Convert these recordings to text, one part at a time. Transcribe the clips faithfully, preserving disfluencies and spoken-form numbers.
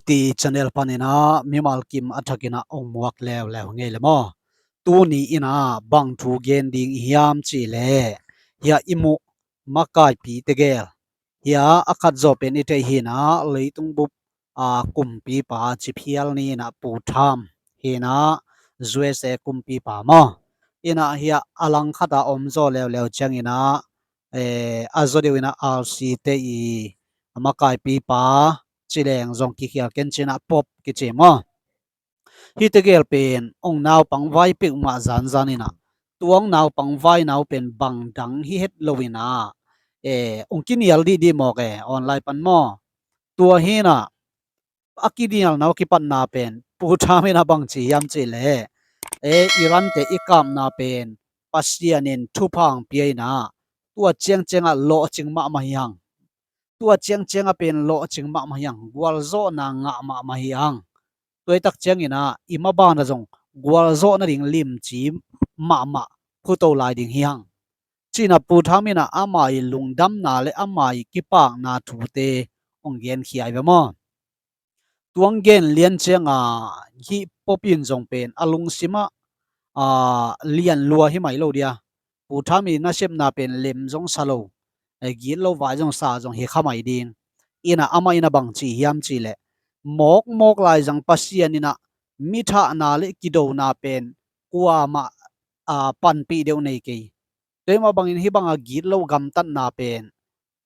T channel panin ah mimal kim a thakin ah ong muak leuleu ngei le maw. Tuni in ah bang thu gen ding i hiam cih leh, hiah i muh makaipi tegel, hiah a khat zawh pen i theih hi in ah, leitung bup a kumpipa ci phial ni in ah Pu Trump hi in ah, U S A kumpipa maw. In ah hiah a langkhat a om zaw leuleu ciangin ah, eh, a zaw deuh in ah R C te i makaipipa ci leng zong kikhial ken ci in ah Pope kici maw. Hih tegel pen ong naupang vai peuhmah zanzan in ah, tua ong naupang vai nau pen bang dang hi het lo in ah, eh, ong kinial dihdih mawk e, online pan maw. Tua hi in ah, a kinialna uh kipatna pen Pu Trump in ah bang ci hiam cih leh, eh, Iran te i kapna pen Pasian in thupha ong pia in ah, tua ciangciang ah lawhcing mahmah hi hang. Tua ciangciang ah pen lawhcing mahmah hi hang, gualzawhna ngah mahmah hi hang. Tua i tak ciangin ah i maban ah zong gualzawh nading limci mahmah phuto lai ding hi hang, ci in ah Pu Trump in ah ama i lungdamna le ama i kipakna thute ong genkhia hi ve maw. Tua ong gen lian ciang a, hih Pope in zong pen a lungsim ah, ah, lian lua hi mai lo dia. Pu Trump i nasepna pen lem zong sa lo, eh, gitlo vai zong sa zong hi kha mai ding. In ah amah in ah bang ci hiam cih leh, mawkmawk laizang Pasian in ah mi thahna le kidona pen kuamah, ah, panpih deuh nei kei. Tua hi mah bangin hih bang a gitlo gamtatna pen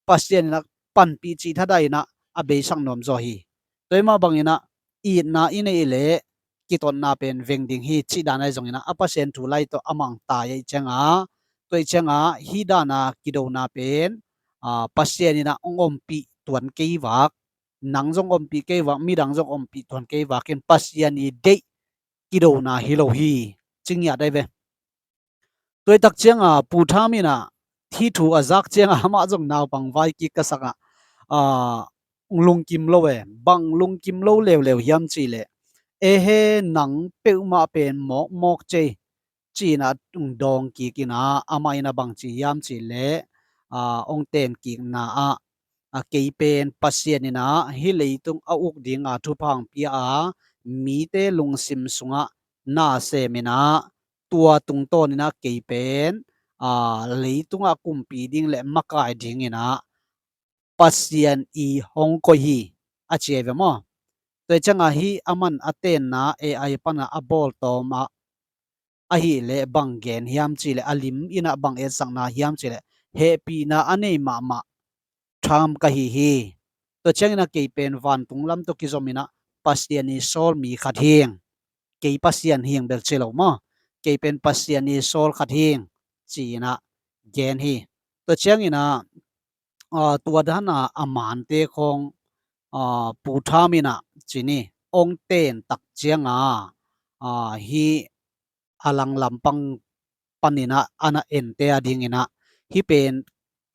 Pasian in ah panpih cih thadai in ah a beisak nuam zaw hi. Tua hi mah bangin ah itna i neih leh kitotna pen veng ding hi cih dan ahi zongin ah, a Pasian thu lai tawh a mangtai ahih ciang a, tua ahih ciang a hih dan a kidona pen, ah, Pasian in ah ong ompih tuan kei vak, nang zong ompih kei vak, midang zong ompih tuan kei vak in Pasian i deih kidona hi lo hi, ci ngiat ahi ve. Tua i tak ciang a Pu Trump in ah hih thu a zak ciang a amah zong naupang vai kik ka sak ah, ah, lungkim lo e, bang lungkim lo leuleu hiam cih leh, e he, nang peuhmah pen mawkmawk cei, ci in ah ong dawng kik in ah amah in ah bang ci hiam cih leh, ah, ong ten kikna ah, a kei pen Pasian in ah hih leitung a uk ding a thupha ong pia a, mite lungsim sungah na sem in ah, tua tungtawn in ah kei pen, ah, leitung ah kumpi ding le makai ding in ah Pasian i hong koih hi, a ci ahi ve maw. Tua ciang a hih aman a tenna A I pan ah a bawltawm ah ahih leh bang gen hiam cih leh, a lim in ah bang etsakna hiam cih leh, hehpihna a nei mahmah Trump ka hi hi. Tua ciangin ah kei pen vantung lam tawh kizom in ah Pasian i sawl mi khat hi ing. Kei Pasian hi ing bel ci lo maw. Kei pen Pasian i sawl khat hi ing, ci in ah gen hi. Tua ciangin ah, ah, tua dan a a mante khawng, ah, Pu Trump in ah ci ni, ong ten tak ciang a, ah, hih a langlam pang panin ah a na ente a dingin ah, hih pen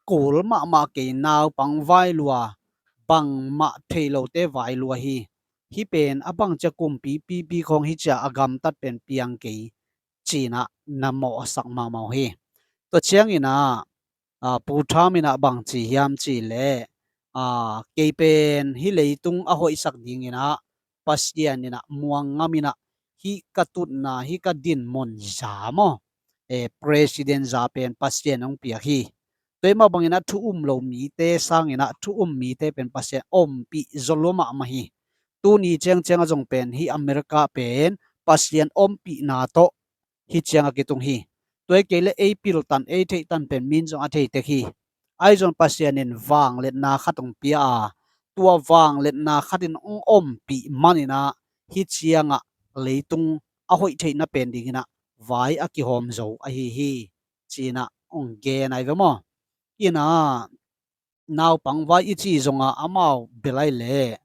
kul mahmah kei, naupang vai lua, bangmah thei lote vai lua hi. Hih pen a bang cia kumpi pipi khawng hih cia a gamtat pen piang kei, ci in ah na mawhsak mahmah uh hi. Tua ciangin ah, ah, Pu Trump in ah bang ci hiam cih leh, ah, kei pen hih leitung a hoihsak dingin ah Pasian in ah muang ngam in ah, hih ka tutna, hih ka dinmun za maw, eh, president za pen Pasian hong piak hi. Tua hi mah bangin ah thu um lo mite sangin ah thu um mite pen Pasian ompih zaw lua mahmah hi. Tuni ciangciang a zong pen hih America pen Pasian ompihna tawh hih ciang a kitung hi. Tua hi kei leh ei pil tan, ei theih tan pen min zong a thei tek hi. Ahi zong Pasian in vangliatna khat hong pia a, tua vangliatna khat in hong ompih man in ah hih ciang ah leitung a hoih theihna pen dingin ah vai a kihawm zo ahi hi, ci in ah hong gen ahi ve maw. In ah naupang vai i cih zong ah amau bel ahi leh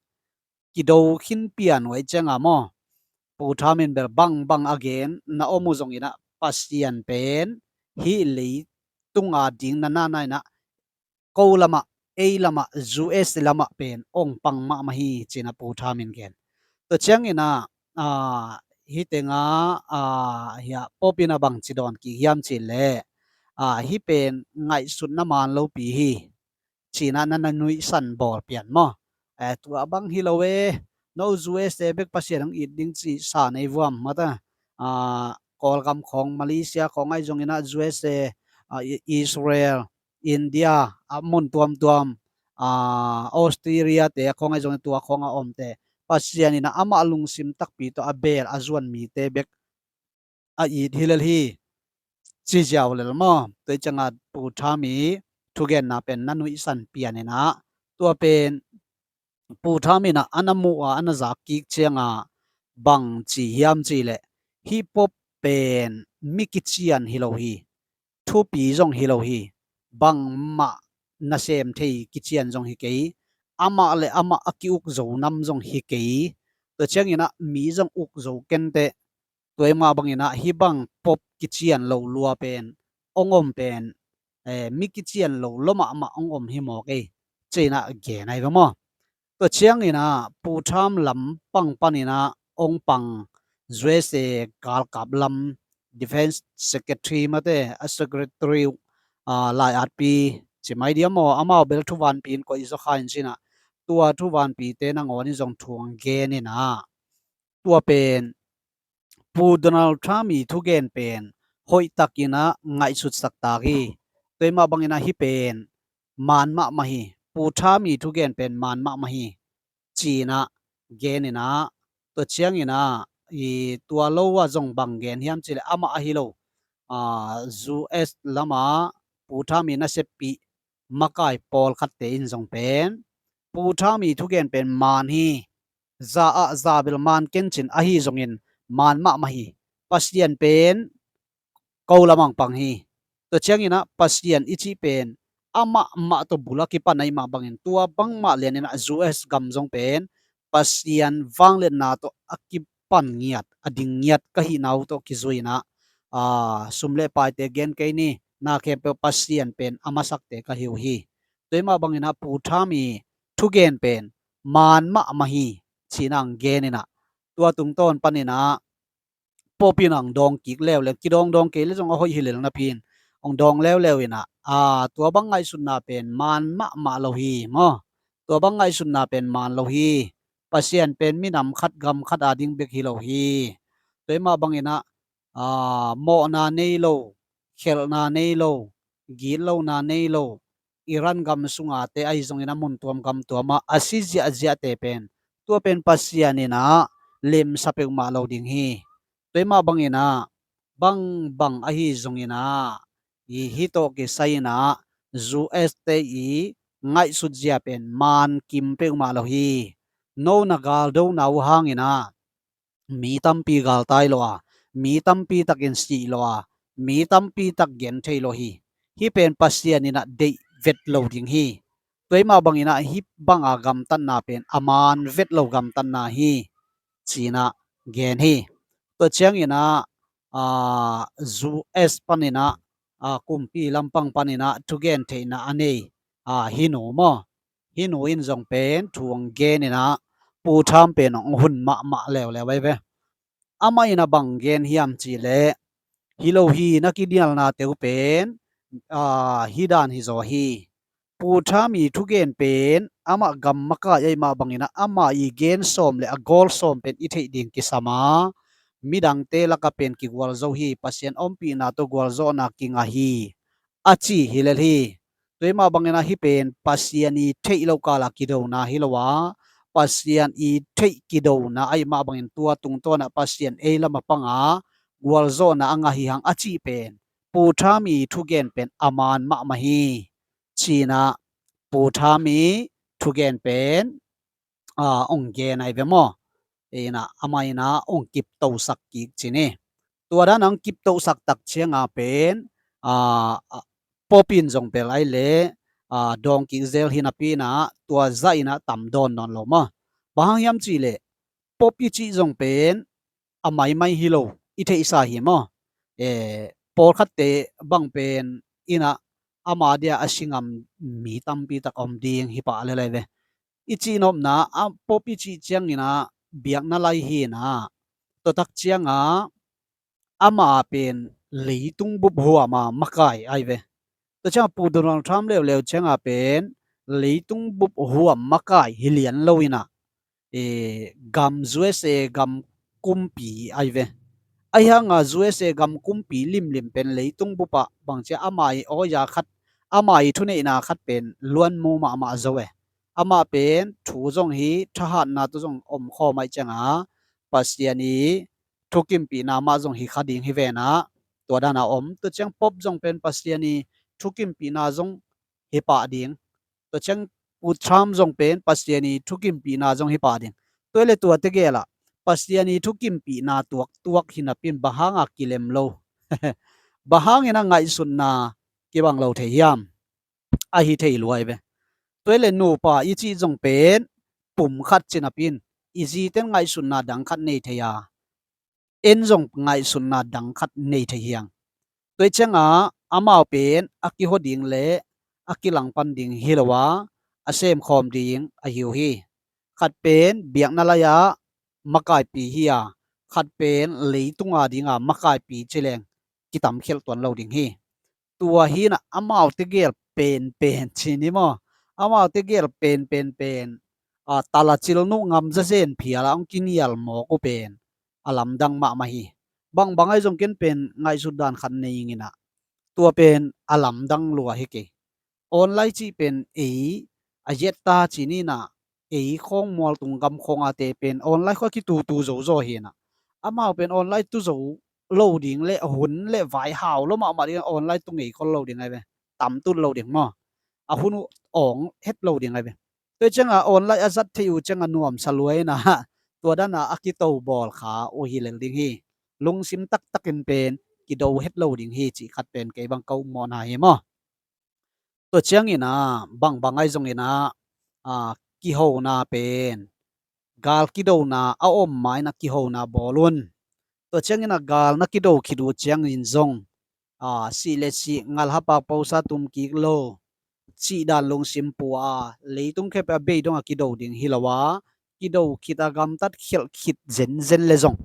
kido khin pian uh ahih ciang a maw, Pu Trump in bel bangbang a gen na om uh zongin ah Pasian pen hih leitung a ding na na na in ah ko lamah, ei lamah, U S lamah pen hong pang mahmah hi, ci in ah Pu Trump in gen. Tua ciangin ah, ah, hih teng ah, ah, hiah Pope in ah bang ci dawn kik hiam cih leh, ah, hih pen ngaihsutna man lopi hi, ci in ah na na nuihsan bawl pian maw. Eh, tua bang hi lo e, No U S A bek Pasian hong it ding ci sa nei vuam mata. Kawlgam khawng, Malaysia khawng ahi zongin ah U S A, Israel, India, a mun tuamtuam, Australia te khawng ahi zongin tua khawng a omte Pasian in ah amah lungsim takpi tawh a beel a zuan mite bek a it hi lel hi. Ci ziau lel maw? Tua i cianga Pu Tham i thugenna pen na nuihsan pian in ah, tua pen Pu Tham in ah a na muh a, a na zak kik cianga bang ci hiam cih leh, hih Pope pen mi kician hi lo hi, thupi zong hi lo hi, bangmah nasem thei kician zong hi kei, amah le amah a ki-uk zo nam zong hi kei. Tua ciangin ah mi zong uk zo kenteh, tua i mah bangin ah hih bang Pope kician lo lua pen ong om pen, mi kician lo lua mahmah ong om hi mawk ei, ci-in ah gen ahi ve maw? Tua ciangin ah Pu Tham lam pang panin ah ong pang U S A galkap lam Defense Secretary mate, a Secretary uh, lai-atpi ci mai diam aw, amau bel thuvanpi in koih zaw kha in ci-in ah, tua thuvanpite nangawn in zong thu ong gen in ah, tua pen Pu Donald Trump i thugen pen hoihtakin ah ngaihsutsak tak hi. Tua i mah bangin ah hih pen maan mahmah hi. Pu Trump i thugen pen maan mahmah hi, ci-in ah gen in ah, tua ciangin ah i tua lo ah zong bang gen hiam cih leh, amah ahi lo, U S lam ah Pu Trump i naseppih makai pawlkhatte in zong pen Pu Trump i thugen pen maan hi. Za ah za bel maan ken cin, ahi zongin maan mahmah hi. Pasian pen ko lam ah pang hi. Tua ciangin ah Pasian i cih pen amah mah tawh bul a kipan ahih mah bangin, tua bangmah lianin ah U S gam zong pen Pasian vangliatna tawh a kipan ngiat, a ding ngiat ka hihna uh tawh kizui in ah, sum le paite gen kei ni, na khempeuh Pasian pen a masakte ka hi uh hi. Tua i mah bangin ah Pu Trump i thugen pen maan mahmah hi, ci-in ah gen in ah, tua tungtawn panin ah Pope in ah dawng kik leuleu, kidawngdawng kei le zong a hoih hi lel napi in, ong dawng leuleu in ah, tua bang ngaihsutna pen maan mahmah lo hi maw? Tua bang ngaihsutna pen maan lo hi. Pasian pen minam khat gam khat a ding bek hi lo hi. Tua i mah bangin ah mawhna nei lo, khelhna nei lo, gitlona nei lo, Iran gam sunga te ahi zongin ah mun tuam gam tuam ah a si ziahziahte pen, tua pen Pasian in ah lemsa peuhmah lo ding hi. Tua i mah bangin ah bangbang ahi zongin ah, i hih tawh kisai in ah U S te i ngaihsut zia pen maan kim peuhmah lo hi. No na galdona uh hangin ah mi tampi galtai lo a, mi tampi takin sih lo a, mi tampi tak gen thei lo hi. Hih pen Pasian in ah deih vet lo ding hi. Tua i mah bangin ah hih banga gamtatna pen a maan vet lo gamtatna hi, ci-in ah gen hi. Tua ciangin ah U S panin ah, kumpi lampang panin ah thugen theihna a nei hih nu maw, hih nu in zong pen thu ong gen in ah, Pu Trump pen ong hun mahmah leuleu ahi ve. Amah in ah bang gen hiam cih leh, hi lo hi, na kinialnate uh pen hih dan hi zaw hi. Pu Trump i thugen pen amah gam makai ahih mah bangin ah, amah i gen sawm le a gawl sawm pen i theih ding kisam a, midangte lakah pen kigualzo hi, Pasian ompihna tawh gualzawhna kingah hi, a ci hi lel hi. Tua i mah bangin ah hih pen Pasian i theih loh kala kidona hi lo a, Pasian i theih kidona ahih mah bangin tua tungtawn ah Pasian ei lam a pang a gualzawhna a ngah hi hang a cih pen Pu Trump i thugen pen a maan mahmah hi, ci-in ah Pu Trump i thugen pen ong gen ahi ve maw? Ina amah in ah ong kiptosak kik ci ni. Tua dan ong kiptosak tak cianga pen Pope in zong bel ahi leh dawng kik zel hi napi in ah, tua zah in ah tam dawn nawn lo maw? Bang hang hiam cih leh, Pope i cih zong pen a maimai hi lo i theihsa hi maw? Pawlkhatte bang pen in ah ama dia a si ngam mi tampi tak om ding hi pah lel ahi ve. I cihnopna ah, Pope i cih ciangin ah biakna lai hi in ah, tua tak cianga ama pen leitung bup huam a makai ahi ve. Tua cianga Pu Donald Trump leuleu cianga pen leitung bup huam makai hi lian lo in ah, eh, gam U S A gam kumpi ahi ve. Ahi hanga U S A gam kumpi limlim pen leitung bupah bangcia ama i awia khat, ama i thuneihna khat pen luanmu mahmah zo e. Amah pen thu zong hi, thahatna tu zong omkhawm aih cianga Pasian i thukimpihna mah zong hi kha ding hi vena, tua dana om. Tua ciang Pope zong pen Pasian i thukimpihna zong hi pah ding. Tua ciang Pu Trump zong pen Pasian i thukimpihna zong hi pah ding. Tua le tua tegel ah Pasian i thukimpihna tuaktuak hi napin bang hanga kilem lo? Bang hangin a ngaihsutna kibang lo thei hiam? Ahi thei luai ve. Tua le nupa i cih zong pen pum khat ci napin i ziten ngaihsutna dang khat nei thei a, en zong ngaihsutna dang khat nei thei hiang. Tua cianga amau pen a kiho ding le a kilangpan ding hi lo a, a semkhawm ding ahi uh hi. Khat pen biakna lai-a makaipi hi a, khat pen leitunga dinga makaipi ci leng kitamkhialh tuan lo ding hi. Tua hina amau tegel penpen ci ni maw? Amau tegel penpen pen, a, talacil nuh ngamza zen phiala hong kinial mawk uh pen a lamdang mahmah hi. Bangbang ahi zong ken pen ngaihsut dan khat nei inginah, tua pen a lamdang lua hi kei. Online cih pen ei a yetta ci ninah, ei khawng mualtung gam khawngate pen online khawng a kitutu zo zaw hinah, amau pen online tu zo lo ding le hun le vai hau lo mahmah ding, online tu ngei khol lo ding ahi ve. Tamtut lo ding maw? A hun uh awng het lo ding ahi ve. Tua cianga online a zat thei uh cianga nuamsa luaina tua dana a kito bawl kha uh hi lel ding hi. Lungsim taktakin pen kido het lo ding hi cih khat pen kei bang ka upmawhna hi maw? Tua ciangin ah bangbang ahi zongin ah, a, kihona pen gal kidona a om ma-in ah kihona bawl un. Tua ciangin ah gal na kido khit uh ciangin zong, a, sih le sih, ngal hapak posa tum kik lo cih dan lungsim pua a, leitung khempeuh a bei dong a kido ding hi lo a, kido khit a gamtat khialh khit zenzen le zong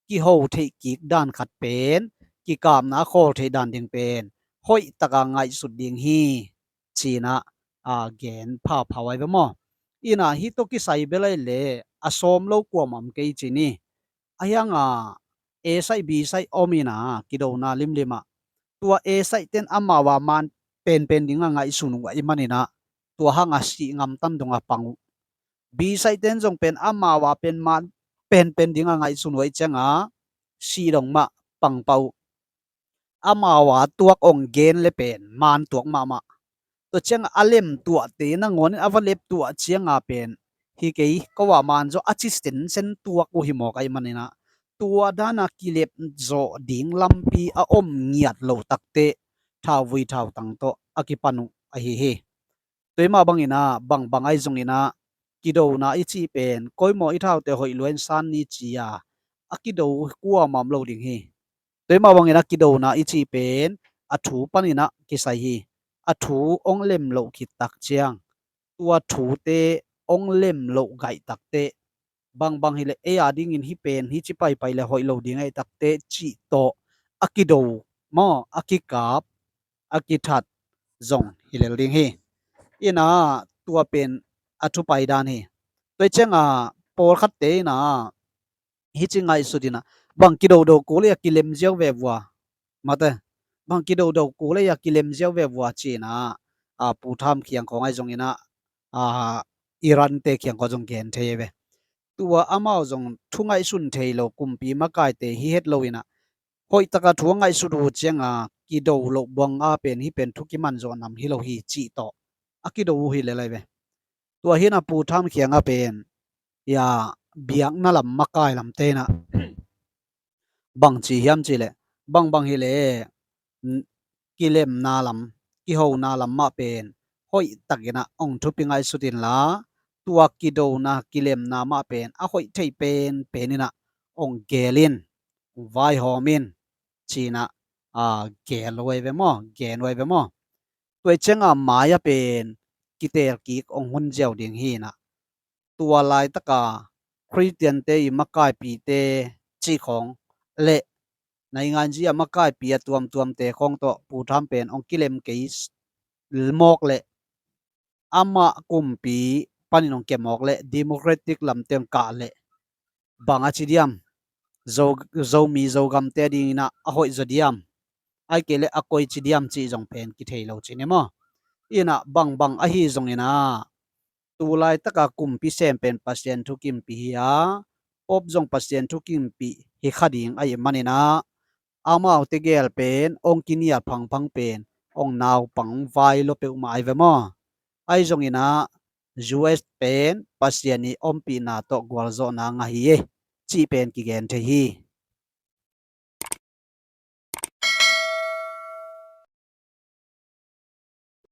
kiho theih kik dan khat pen, kikapna a khawl theih dan ding pen hoih taka ngaihsut ding hi, ci-in ah, a, gen phauphau ahi ve maw? Ina hih tawh kisai bel ahih leh a sawm lo kuamah om kei ci ni. Ahi hanga A side B side om ina kidona limlim ah, tua A side ten amau a man penpen dinga ngaihsun uh ahih manin ah, tua hanga sih ngamtan dong a pang uh. B side ten zong pen amau a pen man penpen dinga ngaihsun uh ahih cianga sih dong mah pang pah uh. Amau a tuak ong gen le pen man tuak mahmah. Tua cianga a lemtuahte nangawnin a va leptuah cianga pen, hi kei, ko a man zaw a ci sensen tuak uh hi mawk ahih manin ah, tua dana kilep zawh ding lampi a om ngiat lo takteh thauvui thautang tawh a kipan uh ahi hi. Tua mah bangin ah, bangbang ahi zongin ah, kidona i cih pen koimaw i thaute hoih lua-in san ni ci-a a kido kuamah om lo ding hi. Tua mah bangin ah kidona i cih pen a thu panin ah kisai hi. A thu ong lem loh khit tak ciang, tua thute ong lem loh gaih takteh, bangbang hileh ei a dingin hih pen hih ci paipai le hoih lo ding ahih takteh cih tawh a kido maw, a kikap, a kithat zong hi lel ding hi. Ina tua pen a thupai dan hi. Tua cianga pawlkhatte ina hih ci ngaihsut ina, bang kidodo kul ei a kilem ziau ve vua, mate, bang kidodo kul ei a kilem ziau ve vua ci-in ah, a, Pu Tham kiang khawng ahi zongin ah, a, Iran te kiang khawng zong gen thei ve. Tua amau zong thu ngaihsun thei lo, kumpi makaite hi het lo ina, hoih taka thu a ngaihsut uh cianga kido loh buang a pen hih pen thu kiman zawh nam hi lo hi cih tawh a kido uh hi lel ahi ve. Tua hi-in ah Pu Tham kiangah pen, ya, biakna lam makai lamte ina bang ci hiam cih leh, bangbang hileh, n-, kilemna lam, kihona lam mah pen hoih takin ah ong thupi ngaihsut inla, tua kidona kilemna mah pen a hoih thei penpen in ah ong geel in, ong vaihawm in, ci-in ah, a, geel uh ahi ve maw, gen uh ahi ve maw? Tua cianga mai-ah pen kiteel kik ong hun ziau ding hi ina, tua laitaka Khristiante i makaipite cih khawng le nainganzi a makaipi a tuamtuamte khawng tawh Pu Tham pen ong kilem kei s-, mawk leh amah kumpi panin hong kiam mawk leh Democratic lamte hong kah leh bang a ci diam? Zo, Zomi Zogamte adingin ah a hoih zaw diam? Ahih kei leh a koici diam cih zong pen kithei lo ci ni maw? Inah bangbang ahi zongin ah tu laitaka kumpi sem pen Pasian thukimpih hi a, Pope zong Pasian thukimpih hi kha ding ahih manin ah amaute gel pen hong kinial phangphang pen hong naupang vai lua peuhmah ahi ve maw? Ahi zongin ah U S pen Pasian ii ompihna tawh gualzawhna ngah hi e cih pen kigen thei hi.